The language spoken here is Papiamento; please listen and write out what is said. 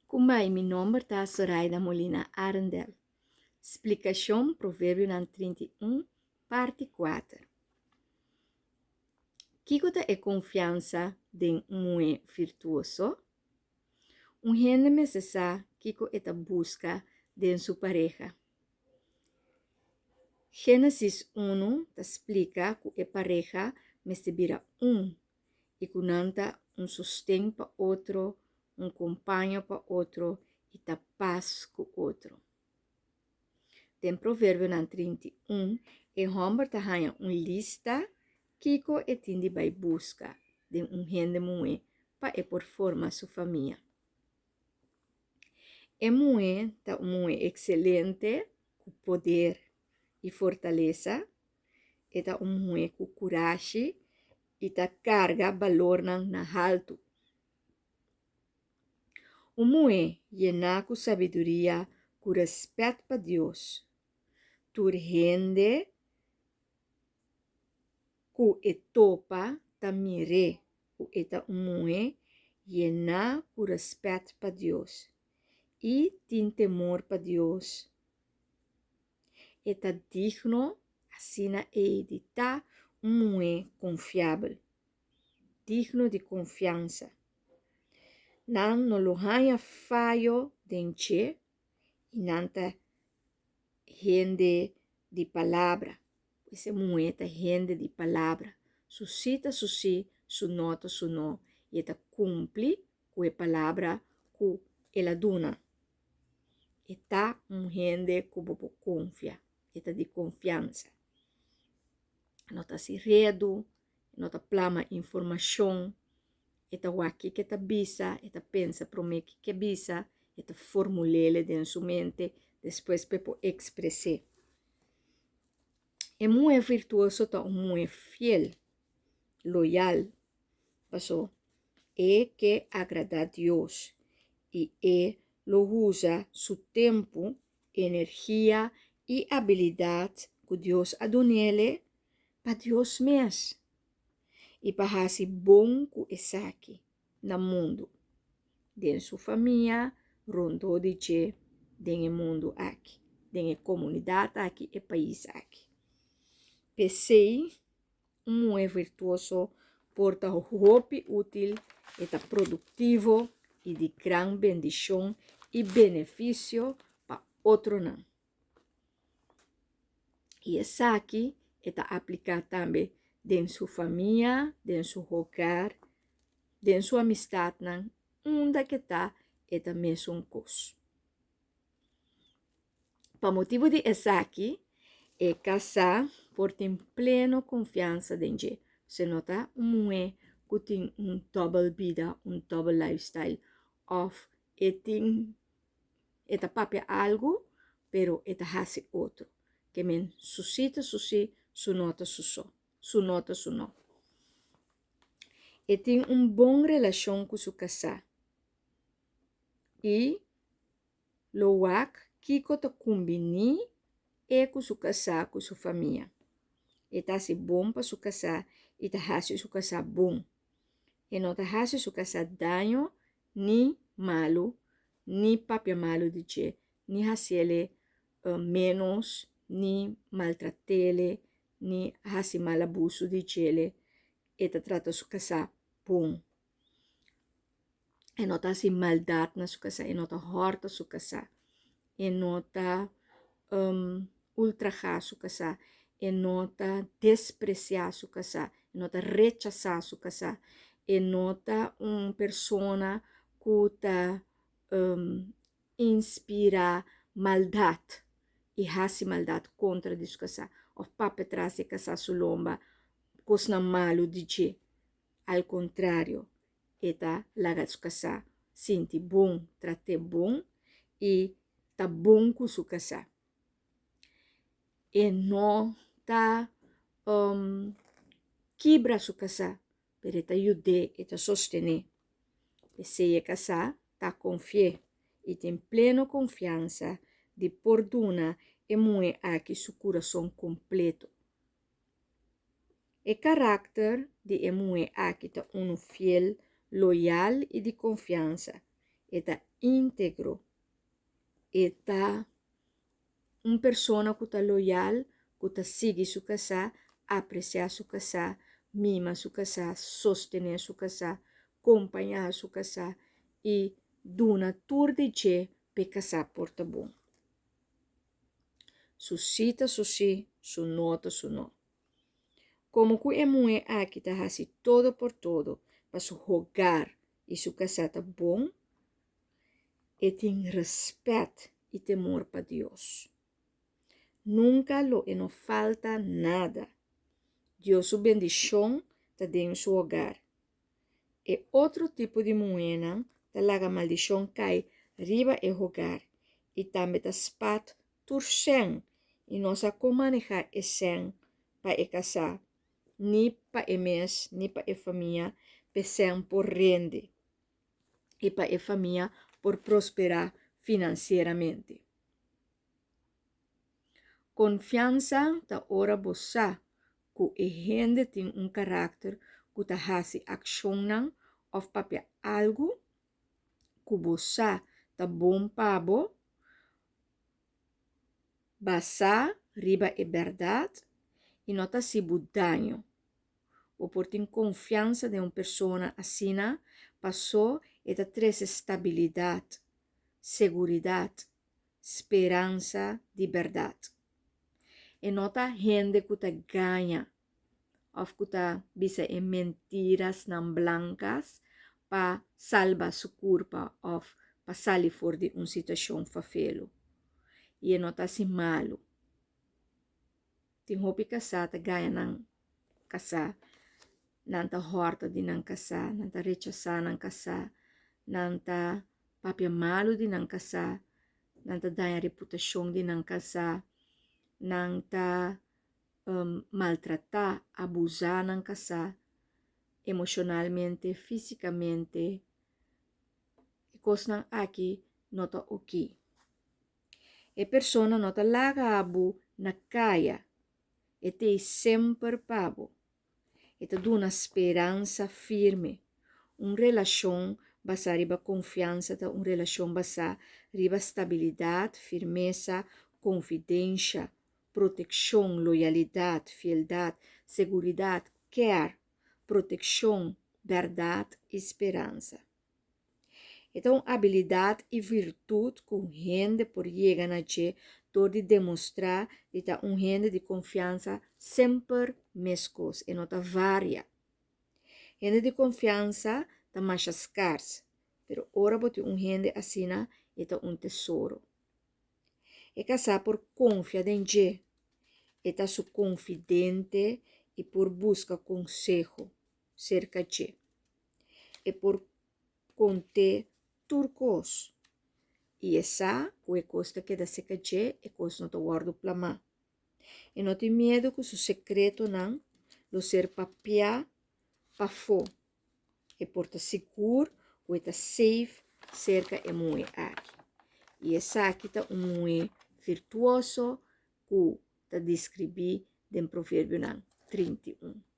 Kumbai, mi nomber ta Soraida Molina Arendel. Splikashon Proverbionan 31, parti 4. Kiko ta e konfiansa den un muhé virtuoso? Un hende mester sa kiko e ta buska den su pareha. Génesis unu ta splika ku e pareha mester bira un i ku nan ta un sosten pa otro, un kompaño pa otro i ta pas ku otro. Den Proverbionan 31, e hòmber ta haña un lista kiko e tin di bai buska den un hende muhé pa e por forma su famia. E muhé ta un muhé ekselente ku poder i fortalesa. E ta un muhé ku kurashi i ta karga balornan na haltu. Un muhé yená ku sabiduria ku rèspèt pa Dios. Tur hende ku e topa ta mir'é ku e ta un muhé yená ku rèspèt pa Dios i tin temor pa Dios. E ta digno asina ei di ta un muhé konfiabel. digno di konfiansa. Nan no lo haña fayo den dje i nan ta hende di palabra. Pues e muhé ta hende di palabra. Su sí ta su sí, su no ta su no i e ta kumpli ku e palabra ku el a duna. E ta un hende ku bo por konfia, e ta di konfiansa. E no ta hasi redu, e no ta plama informashon, e ta wak kiko e ta bisa, e ta pensa promé kiko e bisa, e ta formul'é den su mente, despues pa e por ekspres'é. E muhé virtuoso ta un muhé fiel, loyal, paso e ke agradá Dios i e lo usa su tempu, energia i abilidat ku Dios a dun'é pa Dios mes i pa hasi bon ku esaki na mundu, den su famia, rondó di dje, den e mundu aki, den e komunidat aki, e pais aki. P'esei un muhé virtuoso por ta hopi útil, e ta produktivo i di gran bendishon i benefisio pa otronan. I esaki e ta apliká tambe den su famia, den su hogar, den su amistatnan, unda ke ta e ta mesun kos. Pa motibu di esaki e kasá por tin pleno konfiansa den dje. Se no ta un muhé ku tin un dòbel bida, un dòbel lifestyle òf e tin E ta papia algu, pero e ta hasi otro. Ke men su sí ta su sí, su no ta su so, su no ta su no. E tin un bon relashon ku su kasá i lo wak kiko ta kumbiní e ku su kasá ku su famia. E ta hasi bon pa su kasá i ta hasi su kasá bon. E no ta hasi su kasá daño ni malu, ni papia malu di dje, ni hasiele ménos, ni maltratele, ni hasi mal abusu di djele. E ta trata su kasá bon. E no ta hasi maldat na su kasá, e no ta hòrta su kasá, e no ta ultrahá su kasá, e no ta despresiá su kasá, e no ta rechasá su kasá, e no ta un persona ku ta inspirá maldat i hasi maldat kontra di su kasá òf papia tras di e kasá su lomba kosnan malu di dje. Al kontrario, e ta laga su kasá sinti bon, trat'é bon i ta bon ku su kasá. E no ta kibra su kasá, pero e ta yud'é, e ta sostené. P'esei e kasá ta konfi'é i tin pleno konfiansa di por duna e muhé aki su kurason kompleto. E karakter di e muhé aki ta unu fiel, loyal i di konfiansa. E ta íntegro. E ta un persona ku ta loyal, ku ta sigui su kasá, apresiá su kasá, mima su kasá, sostené su kasá, kompañá su kasá i duna tur di dje p'e kasá por ta bon. Su sí ta su sí, su no ta su no. Komo ku e muhé aki ta hasi todo por todo pa su hogar i su kasá ta bon, e tin rèspèt i temor pa Dios. Nunka lo e no falta nada. Dios su bendishon ta den su hogar. E otro tipo di muhénan ta laga maldishon kai riba e hogar i tambe ta spat tur sèn i no sa kon manehá e sèn pa e kasá, ni pa e mes ni pa e famia p'e sèn por rende i pa e famia por prosperá finansieramente. Konfiansa ta ora bo sa ku e hende tin un karakter ku ta hasi akshonnan òf papia algu ku bo sa ta bon pa bo, basá riba e bèrdat i no ta hasi bo daño. Bo por tin konfiansa den un persona asina pasó e ta trese stabilidat, seguridat, speransa di bèrdat. E no ta hende ku ta gaña òf ku ta bisa e mentirasnan blankas pa salba su kurpa òf pa sali for di un situashon fafelu. I e no ta hasi malu. Tin hopi kasá ta gaña nan kasá, nan ta hòrta di nan kasá, nan ta rechasá nan kasá, nan ta papia malu di nan kasá, nan ta daña reputashon di nan kasá, nan ta maltratá, abusá nan kasá emoshonalmente, físikamente. E kosnan aki no ta oké. E persona no ta laga bo na kaya, e t'ei semper pa bo. E ta duna speransa firme. Un relashon basá riba konfiansa ta un relashon basá riba stabilidat, firmesa, konfidensha, protekshon, loyalidat, fieldat, seguridat, kèr, protekshon, bèrdat i speransa. E ta un abilidat i virtut ku un hende por yega na dje dor di demostrá di ta un hende di konfiansa semper meskos, e no ta varia. Hende di konfiansa ta masha skars, pero ora bo tin un hende asina e ta un tesoro. E kasá por konfia den dje, e ta su konfidente i por buska konseho serka dje. E por kont'é tur kos, i e sa ku e kos ta keda seka dje, e kos no ta wòrdu plamá. E no tin miedu ku su sekretonan lo ser papiá pafó. E por ta sigur ku e ta safe serka e muhé aki. I esaki ta un muhé virtuoso ku ta deskribí den Proverbionan 31.